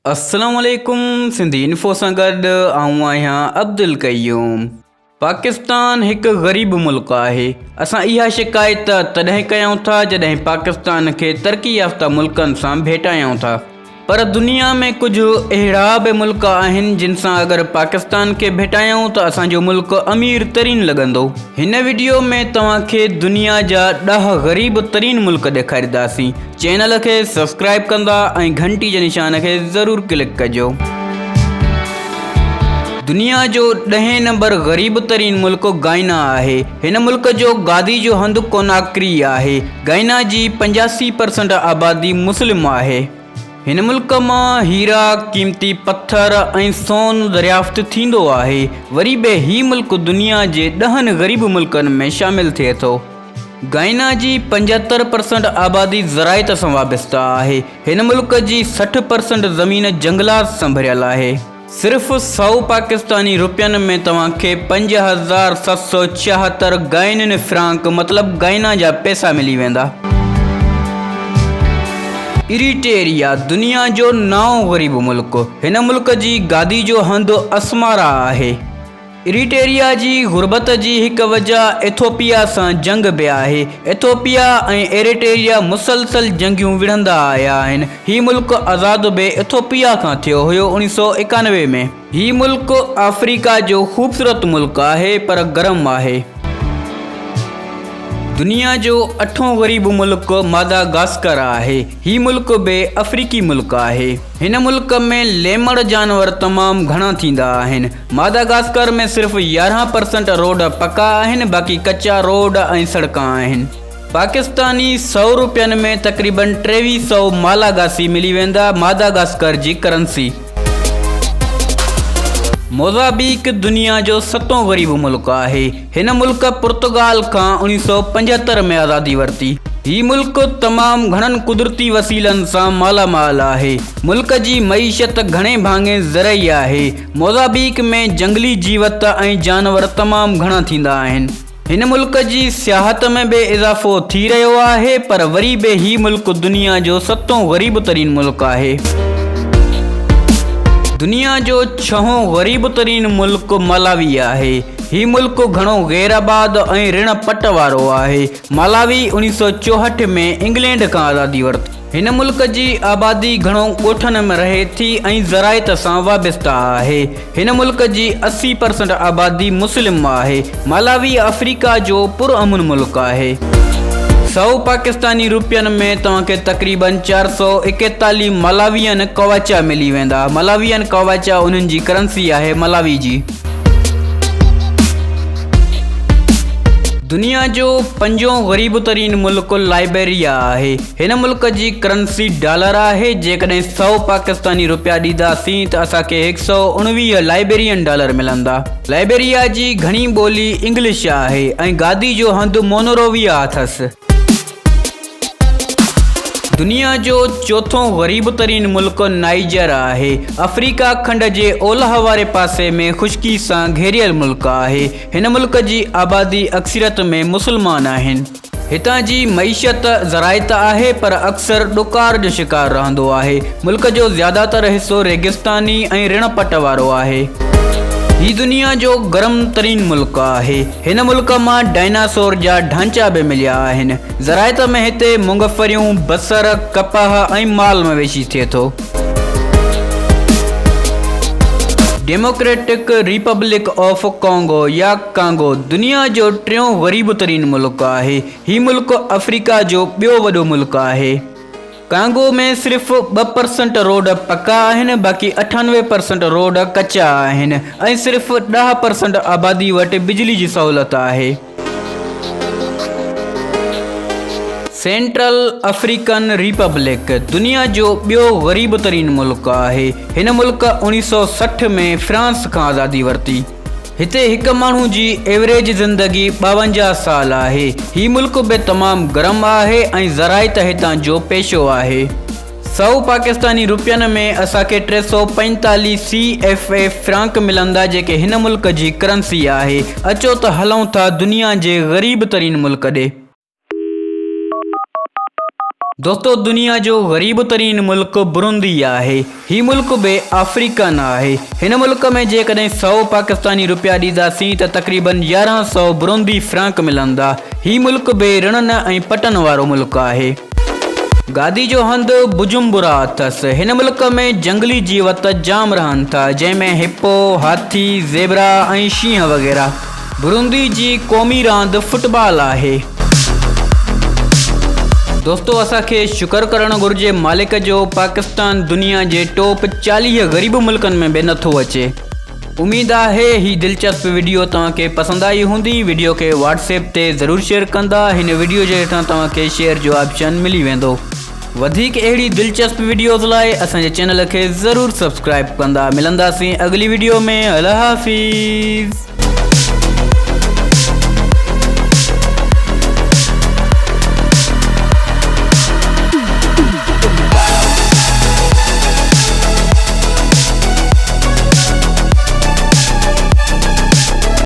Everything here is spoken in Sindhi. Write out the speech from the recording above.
السلام عليڪم سنڌي انفو سان گڏ آئون آهيان عبدالقيوم. پاڪستان هڪ غريب ملڪ آهي اسان اها شڪايت تڏهن ڪيون ٿا جڏهن پاڪستان کي ترقي يافته ملڪن سان ڀيٽايون ٿا پر دنيا ۾ ڪجهه اهڙا به ملڪ آهن جن سان اگر پاڪستان کي ڀيٽايون ته اسان جو ملڪ امير ترين لڳندو. هن وڊيو ۾ توهان کي دنيا جا ڏهه غريب ترين ملڪ ڏيکارينداسين. چينل کي سبسڪرائب ڪندا ۽ گهنٽي جي نشان کي ضرور ڪلڪ ڪجو. دنيا جو ڏهين نمبر غريب ترين ملڪ گائنا آهي. هن ملڪ جو گادي جو هنڌ ڪوناڪري آهي. گائنا جي 85 پرسنٽ آبادي مسلم آهي. هن ملڪ مان هيرا، قيمتي پٿر ۽ سون دريافت ٿيندو آهي. وري به هي ملڪ دنيا جي ڏهن غريب ملڪن ۾ شامل ٿئي ٿو. گائنا جي 75 پرسنٽ آبادي زراعت سان وابسته آهي. هن ملڪ جي 60 پرسنٽ زمين جنگلات سان ڀريل آهي. صرف سئو پاڪستاني روپين ۾ توهان کي 5776 گائنين فرانڪ مطلب گائنا جا پئسا ملي ويندا. اريٽيريا دنيا جو نائون غريب ملڪ. هن ملڪ جي گادي جو هنڌ اسمارا آهي. اريٽيريا جي غربت جي هڪ وجه ايٿوپيا سان جنگ به آهي. ايٿوپيا ۽ اريٽيريا مسلسل جنگيون وڙهندا آيا آهن. هي ملڪ آزاد به ايٿوپيا کان ٿيو هيو 1991 ۾. هي ملڪ آفريڪا جو خوبصورت ملڪ آهي پر گرم آهي. دنيا جو اٺون غريب ملڪ ماداگاسڪر آهي. هي ملڪ به آفريڪي ملڪ آهي. هن ملڪ ۾ ليمڙ جانور تمام گهڻا ٿيندا آهن. ماداگاسڪر ۾ صرف 11 پرسنٽ روڊ پڪا آهن باقي ڪچا روڊ ۽ سڙڪان آهن. پاڪستاني سئو روپين ۾ تقريبن 23 سئو مالاگاسي ملي ويندا ماداگاسڪر جي ڪرنسي. موزابيڪ دنيا جو ستون غريب ملڪ آهي. هن ملڪ پرتگال کان 1975 ۾ آزادي ورتي. هي ملڪ تمام گهڻن قدرتي وسيلن سان مالا مال آهي. ملڪ جي معيشت گهڻي ڀاڱي زرعي آهي. موزابيڪ ۾ جنگلي جيوت ۽ جانور تمام گهڻا ٿيندا آهن. هن ملڪ جي سياحت ۾ به اضافو ٿي رهيو آهي پر وري به هي ملڪ دنيا جو ستون غريب ترين ملڪ آهي. دنيا جو ڇهون غريب ترين ملڪ مالاوي آهي. هي ملڪ گهڻو غير آباد ۽ رڻ پٽ وارو آهي. مالاوي 1964 ۾ انگلينڊ کان آزادي ورتي. هن ملڪ جي آبادي گهڻو ڳوٺن ۾ رهي ٿي ۽ زراعت سان وابسته آهي. هن ملڪ جي 80 پرسنٽ آبادي مسلم آهي. مالاوي آفريڪا جو پرامن ملڪ آهي. سئو پاڪستاني روپين ۾ توهان کي تقريبن 441 مالاوين ڪواچا ملي ويندا. مالاوين ڪواچا انهن جي ڪرنسي آهي مالاوي جي. دنيا جو پنجون غريب ترين ملڪ لائبيريا آهي. هن ملڪ جي ڪرنسي ڊالر آهي. جيڪڏهن سئو پاڪستاني روپيا ڏينداسين ته اسان کي هڪ سئو اڻويهه لائبيرين ڊالر ملندا. لائبيريا جي گهڻي ٻولي انگلش آهي ۽ گادي جو هنڌ مونوروويا اٿس. دنيا جو چوٿون غريب ترين ملڪ نائيجر آهي. آفريڪا کنڊ جي اولهه واري پاسي ۾ خشڪي سان گهيريل ملڪ آهي. هن ملڪ جي آبادي اڪثريت ۾ مسلمان آهن. هتان جي معيشت زراعت آهي پر اڪثر ڏڪار جو شڪار رهندو آهي. ملڪ جو زياده تر حصو ريگستاني ۽ رڻ پٽ وارو آهي. هي دنيا جو گرم ترين ملڪ آهي. هن ملڪ مان ڊائناسور جا ڍانچا به مليا آهن. زراعت ۾ هتي مونگڦريون، بصر، ڪپهه ۽ مال مويشي ٿئي ٿو. ڊيموڪريٽڪ ريپبلڪ آف ڪانگو يا ڪانگو دنيا جو ٽيون غريب ترين ملڪ آهي. هي ملڪ آفريڪا جو ٻيو وڏو ملڪ آهي. ڪانگو ۾ صرف 2% روڊ پڪا آهن باقي 98% روڊ ڪچا آهن ۽ صرف 10% آبادي وٽ بجلي جي سهولت آهي. سينٽرل آفريڪن ريپبلڪ دنيا جو ٻيو غريب ترين ملڪ آهي. هن ملڪ 1960 ۾ فرانس کان آزادي ورتي. هتي هڪ ماڻهو جي ايوريج زندگي 52 سال آهي. هي ملڪ به تمام گرم آهي ۽ زراعت هتان جو پيشو آهي. سئو پاڪستاني روپين ۾ اسان کي 345 سي ايف اي فرانڪ ملندا جيڪي هن ملڪ جي ڪرنسي آهي. اچو ته هلون ٿا دنيا جي غريب ترين ملڪ ڏي. دوستو دنيا جو غريب ترين ملڪ برندي آهي. هي ملڪ به آفريڪن آهي. هن ملڪ ۾ جيڪڏهن سئو پاڪستاني روپيا ڏينداسين ته تقريبن 1100 برندي فرانڪ ملندا. هي ملڪ به رڻن ۽ پٽن وارو ملڪ آهي. گادي جو هنڌ بجمبرا اٿس. هن ملڪ ۾ جنگلي جيوت جام رهن ٿا، جنهن ۾ هپو، هاٿي، زيبرا ۽ شينهن وغيره. برندي جي قومي راند فٽبال آهي. دوستو اسان کي شڪر ڪرڻ گهرجي مالڪ جو پاڪستان دنيا جي ٽوپ 40 غريب ملڪن ۾ به نٿو اچي. اميد آهي هي دلچسپ وڊيو توهان کي پسند آئي هوندي وڊيو کي واٽس ايپ تي ضرور شيئر ڪندا هن وڊيو جي هيٺان توهان کي شيئر جو آپشن ملي ويندو. وڌيڪ اهڙي دلچسپ وڊيوز لاء اسان جي چينل کي ضرور سبسڪرائب ڪندا ملنداسين اڳلي وڊيو ۾ الله حافظ.